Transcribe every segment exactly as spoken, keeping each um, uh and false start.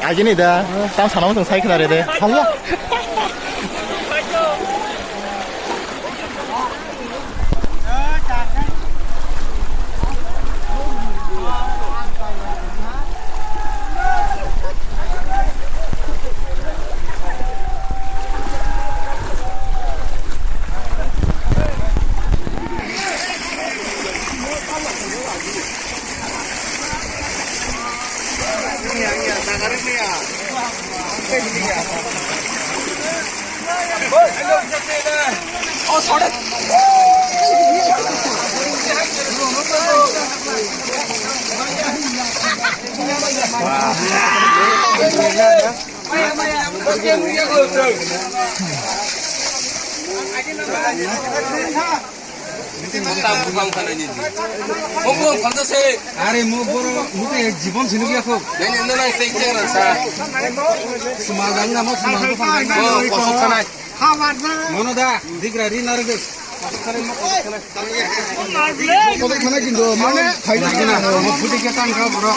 Ajini da, tang sana mung sai khna re de. Salya. Are mo boro mutai jibon sinu ya kho. Sumajang na mo sumajang. Mono da digra ri narge. Kodo khana kindo mo phaina gina mo phuti ke tang kha boro.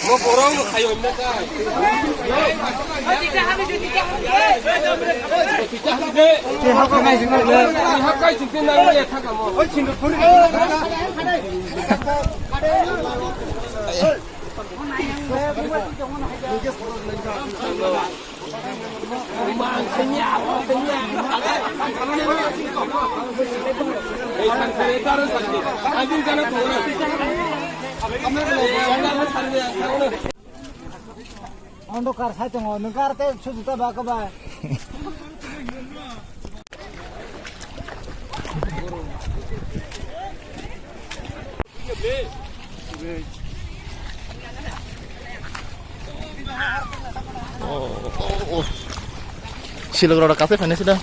Mo boro mo khayo mo ka. Ke ha ka nai jing le. Ha ka jing le na le tha ka mo. Ondo kar sai tongo, nwng kar tei sujuta ba khe bai. Silok rok kaisa phainai sida.